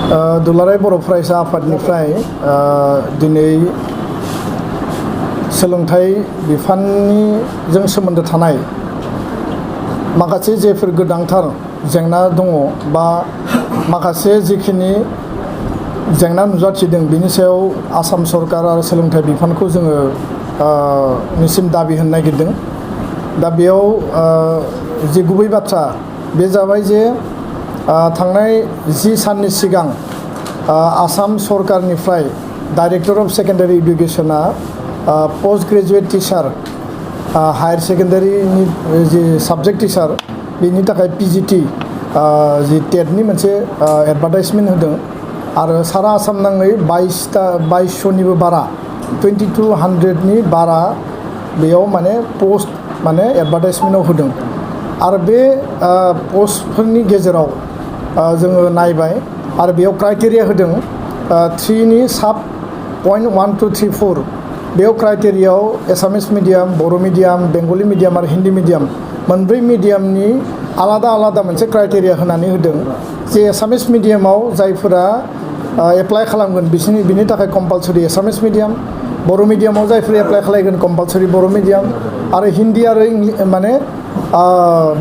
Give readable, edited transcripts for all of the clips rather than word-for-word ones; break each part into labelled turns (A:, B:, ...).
A: दुलाराय बर' फरायसा आफादनिफ्राय दिनै सोलोंथाइ बिफाननिजों सोमोन्दो थानाय माखासे जेफोर गोनांथार जेंना दङ बा माखासे जिखिनि जेंना नुजाथिदों बिनि सायाव आसाम सरकार आरो सोलोंथाइ बिफानखौ जोङो निसिम दाबि होनो नागिरदों। दा बेयाव जि गुबै बाथ्रा बे जाबाय जे थांनाय 10 साननि सिगां आसाम सरकारनिफ्राय डाइरेक्टर अफ सेकेन्डारि इडुकेसना पोस्ट ग्रेजुएट टिचार हायर सेकेन्डारिनि जि साबजेक्ट टिचार बेनि थाखाय पिजिटि जि टेटनि मोनसे एडभार्टाइजमेन्ट होदों आरो सारा आसाम नाङै 2200निबो बारा 2200नि बारा बेयाव माने पोस्ट माने एडभार्टाइजमेन्टआव होदों आरो बे पोस्टफोरनि गेजेराव जोङो नायबाय आरो बेयाव क्राइटेरिया होदों 3नि साब पॉइंट 1 2 3 4 बेयाव क्राइटेरियाव एसामिस मिडियाम, बर' मिडियाम, बेंगली मिडियाम आरो हिन्दी मिडियाम मोनब्रै मिडियामनि आलादा आलादा मोनसे क्राइटेरिया होनानै होदों जे एसामिस मिडियामाव जायफोरा एप्लाइ खालामगोन बिनि थाखाय कम्पालसरि एसामिस मिडियाम, बर' मिडियामाव जायफोर एप्लाइ खालामगोन कम्पालसरि बर' मिडियाम आरो हिन्दी आरो माने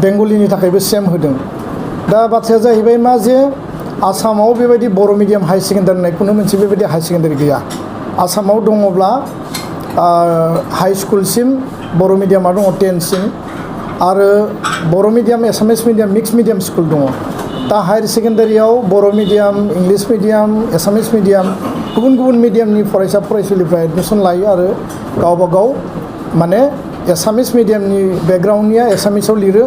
A: बेंगलीनि थाखायबो सेम होदों। दा बाथ्राया जाहैबाय मा जे आसामाव बेबायदि बर' मिडियाम हाई सेकेन्डारि होननाय खुनु मोनसे बेबायदि हाई सेकेन्डारि गैया। आसामाव दङब्ला हाई स्कुलसिम बर' मिडियामा दङ 10सिम आरो बर' मिडियाम एसामिस मिडियाम मिक्स मिडियाम स्कुल दङ। दा हायर सेकेन्डारियाव बर' मिडियाम, इंलिस मिडियाम, एसामिस मिडियाम गुबुन गुबुन मिडियामनि फरायसा फरायसुलिफ्रा एडमिसन लायो आरो गावबा गाव माने एसामिस मिडियामनि बेकग्राउन्डनिया एसामिसाव लिरो,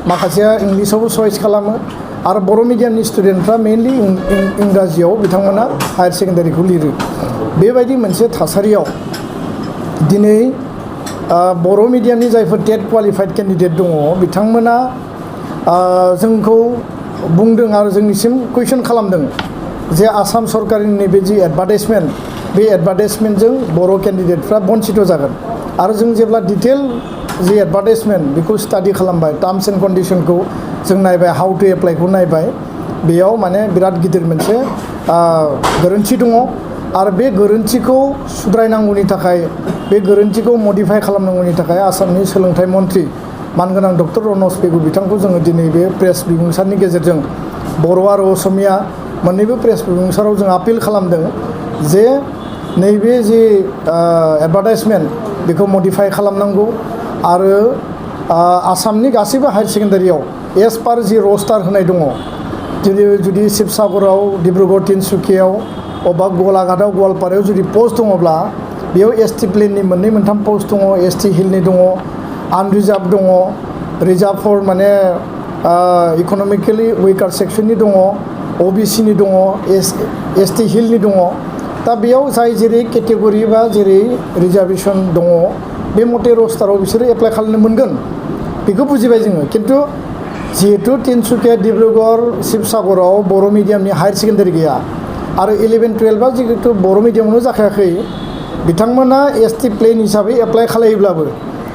A: माखासेया इंलिसावबो चइस खालामो आरो बर' मिडियामनि स्टुडेन्टफ्रा मेइनलि इंराजियाव बिथांमोना हायर सेकेन्डारिखौ लिरो। बेबायदि मोनसे थासारियाव दिनै बर' मिडियामनि जायफोर टेट क्वालिफाइड केन्डिडेट दङ बिथांमोना जोंखौ बुंदों आरो जोंनिसिम कुइसन खालामदों जे आसाम सरकारनि नैबे जि एडभार्टाइजमेन्ट बे एडभार्टाइजमेन्टजों बर' केन्डिडेटफ्रा बन्सित जागोन आरो जों जेब्ला डिटेल जि एडभार्टाइजमेन्ट बेखौ स्टाडि खालामबाय, टार्म्स एन्ड कन्डिसनखौ जों नायबाय, हाउ टु एप्लाइखौ नायबाय, बेयाव माने बिराद गिदिर मोनसे गोरोन्थि दङ आरो बे गोरोन्थिखौ सुद्रायनांगौनि थाखाय, बे गोरोन्थिखौ मडिफाइ खालामनांगौनि थाखाय आसामनि सोलोंथाइ मन्त्रि मानगोनां डक्टर रनज पेगु बिथांखौ जोङो दिनै बे प्रेस बिबुंसारनि गेजेरजों बर' आरो असमिया मोननैबो प्रेस बिबुंसाराव जों आपिल खालामदों जे नैबे जि एडभार्टाइजमेन्ट बेखौ मडिफाइ खालामनांगौ आरो आसामनि गासैबो हायर सेकेन्डारियाव एस पार जि रस्टार होनाय दङ, जुदि शिबसागराव, डिब्रुगड़, तिनसुकियाव, अबा गलाघाटआव, गवालपारायाव जुदि पोस्ट दङब्ला बेयाव एसटि प्लेननि मोननै मोनथाम पोस्ट दङ, एसटि हिलनि दङ, आनरिजार्भ दङ, रिजार्भ फर माने इक'नमिकेलि उइकार सेक्सननि दङ, अबिसिनि दङ, एसटि हिलनि दङ। दा बेयाव जाय जेरै केटेगरि बा जेरै रिजार्भेसन दङ बे मथे रस्टाराव बिसोरो एप्लाइ खालामनो मोनगोन बेखौ बुजिबाय जोङो। खिन्थु जिहेतु तिनसुकिया, डिब्रुगड़, शिबसागराव बर' मिडियामनि हायार सेकेन्डारि गैया आरो 11-12 जिहेतु बर' मिडियामावनो जाखायाखै, बिथांमोना एसटि प्लेन हिसाबै एप्लाइ खालायोब्लाबो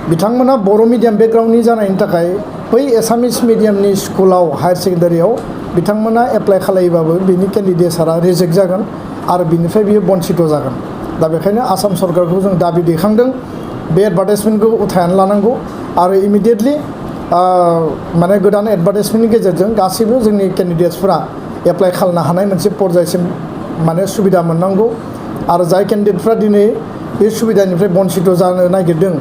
A: बिथांमोना बर' मिडियाम बेकग्राउन्डनि जानायनि थाखाय बै एसामिस मिडियामनि स्कुलाव हायार सेकेन्डारियाव बिथांमोना एप्लाइ खालायोबाबो बिनि केन्डिडेटसारा रिजेक्ट जागोन आरो बिनिफ्राय बियो बन्सित जागोन। दा बेखायनो आसाम सरकारखौ जों दाबि दैखांदों बे एडभार्टाइजमेन्टखौ उथायनानै लानांगौ आरो इमिडियेटलि माने गोदान एडभार्टाइजमेन्टनि गेजेरजों गासैबो जोंनि केन्डिडेट्सफोरा एप्लाइ खालामनो हानाय मोनसे पर्यायसिम माने सुबिदा मोननांगौ आरो जाय केन्डिडेटफ्रा दिनै बे सुबिदानिफ्राय बन्सित जानो नागिरदों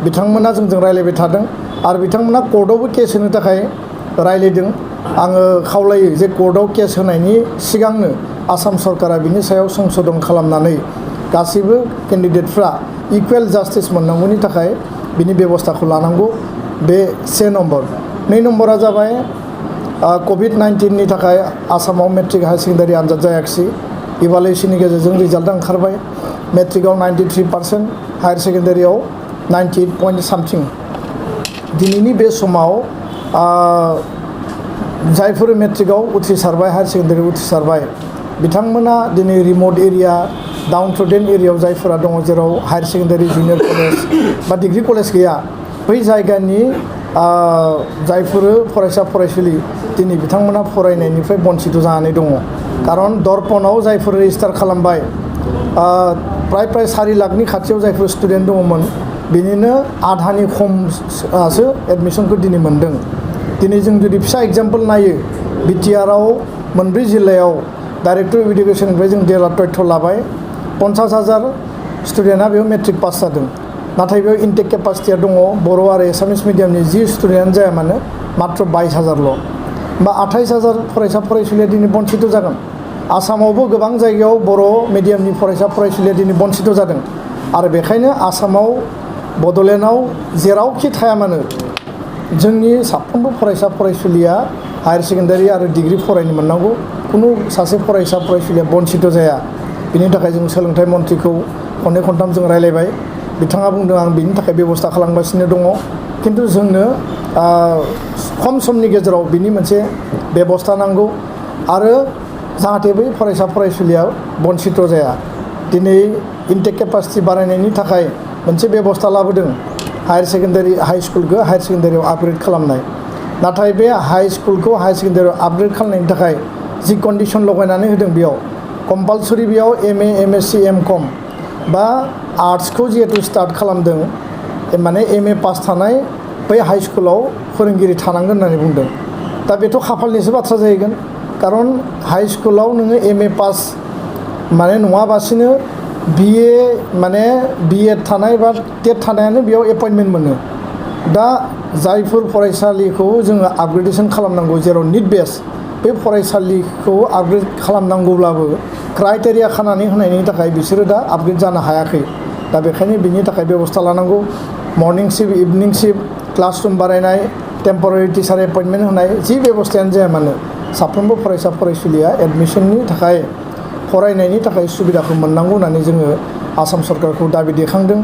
A: बिथांमोना जोंजों रायज्लायबाय थादों आरो बिथांमोना कर्टआवबो केस होनो थाखाय रायज्लायदों। आङो खावलायो जे कर्टआव केस होनायनि सिगांनो आसाम सरकारा बिनि सायाव संशोधन खालामनानै गासैबो केन्डिडेटफ्रा इकुवेल जास्टिस मोननांगौनि थाखाय बिनि बेबस्थाखौ लानांगौ। बे से नम्बर। 2 नम्बरा जाबाय कभिड-19नि थाखाय आसामाव मेट्रिक हायार सेकेन्डारि आनजाद जायाखिसै। इभालुएसननि गेजेरजों रिजाल्टआ ओंखारबाय। मेट्रिकआव 93%, हायार सेकेन्डारियाव 98 पॉइंट सामथिं। दिनैनि बे समाव जायफोर मेट्रिकआव उथ्रिसारबाय, हायार सेकेन्डारियाव उथ्रिसारबाय बिथांमोना दिनै रिमोट एरिया, डाउन ट्रडेन एरियायाव जायफोरा दङ जेराव हायार सेकेन्डारि, जुनियर कलेज बा डिग्री कलेज गैया, बै जायगानि जायफोर फरायसा फरायसुलि दिनै बिथांमोना फरायनायनिफ्राय बन्सित जानानै दङ खारन दर्पणआव जायफोर रेजिस्टार खालामबाय प्राय 4 लाखनि खाथियाव जायफोर स्टुडेन्ट दङमोन बिनिनो आधानि खमसो एडमिसनखौ दिनै मोन्दों। दिनै जों जुदि फिसा एग्जाम्पल नायो बिटिआरआव मोनब्रै जिल्लायाव डाइरेक्टर अफ इडुकेसननिफ्राय जों डेटा तथ्य लाबाय 50,000 स्टुडेन्टआ बेयाव मेट्रिक पास जादों नाथाय बेयाव इनटेक केपासिटिया दङ बर' आरो एसामिस मिडियामनि जि स्टुडेन्टआनो जाया मानो मात्र 22,000ल' बा 28,000 फरायसा फरायसुलिया दिनै बन्सित जागोन। आसामावबो गोबां जायगायाव बर' मिडियामनि फरायसा फरायसुलिया दिनै बन्सित जादों आरो बेखायनो आसामाव बड'लेण्डआव जेरावखि थाया मानो जोंनि साफ्रोमबो फरायसा फरायसुलिया हायार सेकेन्डारि आरो डिग्री फरायनो मोननांगौ खुनु सासे फरायसा फरायसुलिया बन्सित जाया। बिनि थाखाय जों सोलोंथाइ मन्थ्रिखौ खननै खनथाम जों रायलायबाय बिथाङा बुंदों आं बिनि थाखाय बेबस्था खालामगासिनो दङ खिन्थु जोंनो खम समनि गेजेराव बिनि मोनसे बेबस्था नांगौ आरो जाहाथे बै फरायसा फरायसुलिया बन्सित जाया। दिनै इनटेक केपासिटि बारायनायनि थाखाय मोनसे बेबस्था लाबोदों हायार स्कुलखौ हायार सेकेन्डारियाव आपग्रेड खालामनाय नाथाय बे हाई स्कुलखौ हायार सेकेन्डारियाव आपग्रेड खालामनायनि थाखाय जि कन्डिसन लगायनानै होदों बेयाव कम्पालसरि बेयाव एमए एमएससि एमकम बा आर्ट्सखौ जिहेतु स्टार्ट खालामदों माने एमए पास थानाय बै हाई स्कुलाव फोरोंगिरि थानांगोन होननानै बुंदों। दा बेथ' खाफालनिसो बाथ्रा जाहैगोन खारन हाई स्कुलाव नोङो एमए पास माने नङाबासिनो बिए माने बिएड थानाय बा टेट थानायानो बेयाव एपइन्टमेन्ट मोनो। दा जायफोर फरायसालिखौ जोङो आपग्रेडेसन खालामनांगौ जेराव निड बेस बे फरायसालिखौ आपग्रेड खालामनांगौब्लाबो क्राइटेरिया खानानै होनायनि थाखाय बिसोरो दा आपग्रेड जानो हायाखै। दा बेखायनो बिनि थाखाय बेबस्था लानांगौ मर्निं शिफ्ट इभिनिं शिफ्ट क्लासरुम बारायनाय टेम्परारि टिचार एपइन्टमेन्ट होनाय जि बेबस्थायानो जाया मानो साफ्रोमबो फरायसा फरायसुलिया एडमिसननि थाखाय फरायनायनि थाखाय सुबिदाखौ मोननांगौ होननानै जोङो आसाम सरकारखौ दाबि दैखांदों।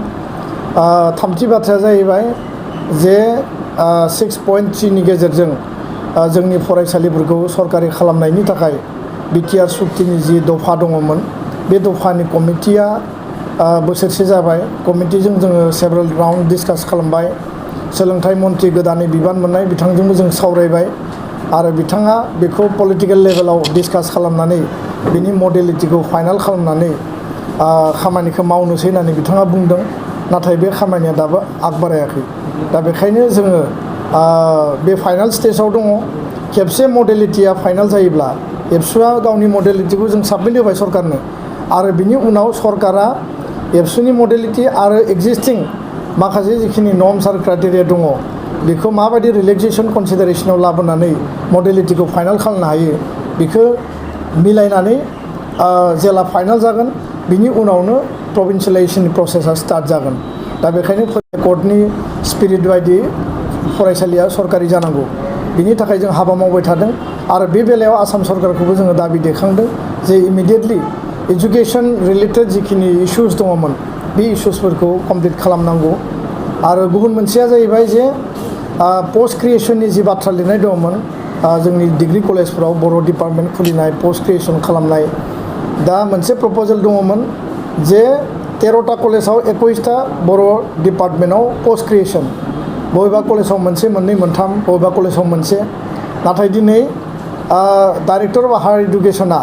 A: थामथि बाथ्राया जाहैबाय जे 6.3 नि गेजेरजों जोंनि फरायसालिफोरखौ सरकारि खालामनायनि थाखाय बिटिआर सुक्तिनि जि दफा दङमोन बे दफानि कमिटिया बोसोरसे जाबाय कमिटिजों जोङो सेभेरेल राउन्ड डिसकास खालामबाय सोलोंथाइ मन्थ्रि गोदानै बिबान मोननाय बिथांजोंबो जों सावरायबाय आरो बिथाङा बेखौ पलिटिकेल लेभेलाव डिसकास खालामनानै बिनि मडेलिटिखौ फाइनाल खालामनानै खामानिखौ मावनोसै होननानै बिथाङा बुंदों नाथाय बे खामानिया दाबो आगबारायाखै। दा बेखायनो जोङो बे फाइनाल स्टेजाव दङ खेबसे मडेलिटिया फाइनाल जायोब्ला एबसुआ गावनि मडेलिटिखौ जों साबमिट होबाय सरकारनो आरो बिनि उनाव सरकारा एबसुनि मडेलिटि आरो एक्जिस्टिं माखासे जिखिनि नर्म्स आरो क्राइटेरिया दङ बेखौ माबायदि रिलेक्सेसन कनसिडारेसनाव लाबोनानै मडेलिटिखौ फाइनाल खालामनो हायो बेखौ मिलायनानै जेला फाइनाल जागोन बिनि उनावनो प्रभिन्सियेलाइजेसननि प्रसेसा स्टार्ट जागोन। दा बेखायनो कर्टनि स्पिरिट बायदि फरायसालिया सरकारि जानांगौ बिनि थाखाय जों हाबा मावबाय थादों आरो बे बेलायाव आसाम सरकारखौबो जोङो दाबि दैखांदों जे इमिडियेटलि एजुकेसन रिलेटेड जिखिनि इस्युस दङमोन बे इस्युसफोरखौ कमप्लिट खालामनांगौ। आरो गुबुन मोनसेया जाहैबाय जे पोस्ट क्रिएसननि जि बाथ्रा लिरनाय दङमोन जोंनि डिग्री कलेजफोराव बर' डिपार्टमेन्ट खुलिनाय पोस्ट क्रिएसन खालामनाय दा मोनसे प्रप'जेल दङमोन जे 13टा कलेजाव 21टा बर' डिपार्टमेन्टआव पोस्ट क्रिएसन बबेबा कलेजाव मोनसे मोननै मोनथाम बबेबा कलेजाव मोनसे नाथाय दिनै डाइरेक्टर अफ हायार इडुकेसना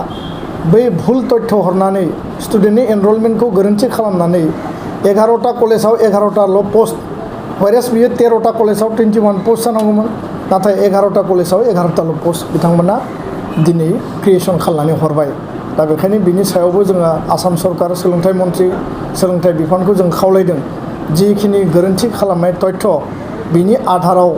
A: बै भुल तथ्य हरनानै स्टुडेन्टनि एनरलमेन्टखौ गोरोन्थि खालामनानै 11टा कलेजाव 11टाल' पस्ट वाइरास बियो 13टा कलेजाव 21 पस्ट जानांगौमोन नाथाय 11टा कलेजाव 11टाल' पस्ट बिथांमोना दिनै क्रिएसन खालामनानै हरबाय। दा बेखायनो बिनि सायावबो जोङो आसाम सरकार सोलोंथाइ मन्थ्रि सोलोंथाइ बिफानखौ जों खावलायदों जिखिनि गोरोन्थि खालामनाय तथ्य बिनि आधाराव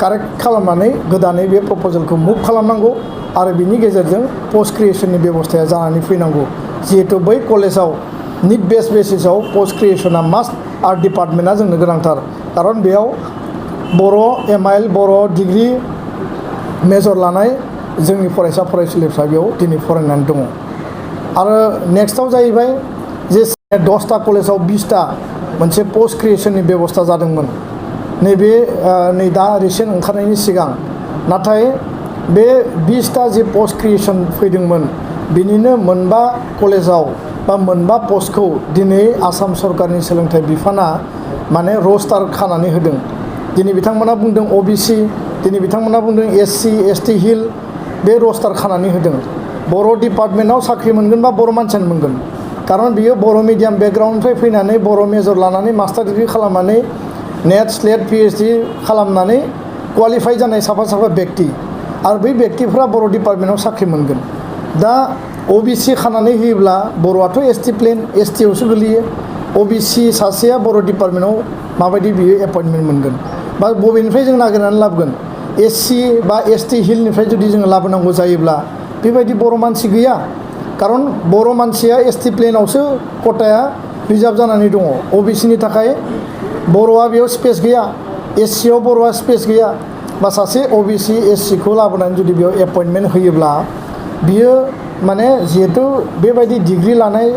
A: कारेक्ट खालामनानै गोदानै बे प्रप'जेलखौ मुभ खालामनांगौ आरो बिनि गेजेरजों पोस्ट क्रिएसननि बेबस्थाया जानानै फैनांगौ जिहेतु बै कलेजाव निड बेस बेसिसाव पोस्ट क्रिएसना मास्ट आर्ट डिपार्टमेन्टआ जोंनो गोनांथार खारन बेयाव बर' एमआइएल बर' डिग्री मेजर लानाय जोंनि फरायसा फरायसुलिफ्रा बेयाव दिनै फरायनानै दङ। आरो नेक्स्टआव जाहैबाय जे 10टा कलेजाव 20टा मोनसे पोस्ट क्रिएसननि बेबस्था जादोंमोन नैबे नै दा रिसेन्ट ओंखारनायनि सिगां नाथाय बे 20टा जे पोस्ट क्रिएसन फैदोंमोन बिनिनो मोनबा कलेजाव बा मोनबा पस्टखौ दिनै आसाम सरकारनि सोलोंथाइ बिफाना माने रस्टार खानानै होदों। दिनै बिथांमोना बुंदों ओबिसि दिनै बिथांमोना बुंदों SC ST हिल बे रस्टार खानानै होदों बर' डिपार्टमेन्टआव साख्रि मोनगोन बा बर' मानसियानो मोनगोन खारन बियो बर' मिडियाम बेकग्राउन्डनिफ्राय फैनानै बर' मेजर लानानै मास्टार डिग्री खालामनानै नेट स्लेट PhD खालामनानै क्वालिफाइ जानाय साफा साफा बेक्ति आरो बै बेक्तिफ्रा बर' डिपार्टमेन्टआव साख्रि मोनगोन दा OBC खानानै होयोब्ला बर'आथ' ST प्लेन ST आवसो गोलैयो OBC सासेया बर' डिपार्टमेन्टआव माबायदि बियो एपइन्टमेन्ट मोनगोन बा बबेनिफ्राय जों नागिरनानै लाबोगोन SC बा ST हिलनिफ्राय जुदि जोङो लाबोनांगौ जायोब्ला बेबायदि बर' मानसि गैया खारन बर' मानसिया ST प्लेनावसो खथाया रिजार्भ जानानै दङ OBC नि थाखाय बर'आ बेयाव स्पेस गैया SC आव बर'आ स्पेस गैया बा सासे OBC SC खौ लाबोनानै जुदि बेयाव एपइन्टमेन्ट होयोब्ला बियो माने जिहेतु बेबायदि डिग्री लानाय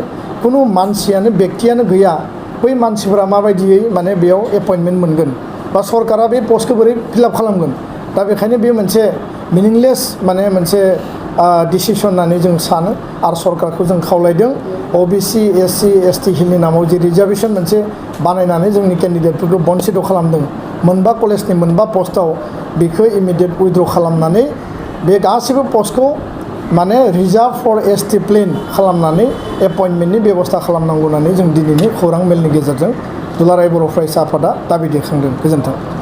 A: कुनु मानसियानो बेक्तियानो गैया बै मानसिफोरा माबायदियै माने बेयाव एपइन्टमेन्ट मोनगोन बा सरकारा बे पस्टखौ बोरै फिलआप खालामगोन दा बेखायनो बे मोनसे मिनिंलेस माने मोनसे डिसिसन होननानै जों सानो आरो सरकारखौ जों खावलायदों OBC SC ST हिलनि नामाव जे रिजार्भेसन मोनसे बानायनानै जोंनि केन्डिडेटफोरखौ बनसिद खालामदों मोनबा कलेजनि मोनबा पस्टआव बेखौ इमिडियेट उइथड्र खालामनानै बे गासैबो पस्टखौ माने रिजार्भ फर ST प्लेन खालामनानै एपइन्टमेन्टनि बेबस्था खालामनांगौ होननानै जों दिनैनि खौरां मेलनि गेजेरजों दुलाराय बर' फरायसा आफादा दाबि दैखांदों। गोजोन्थों।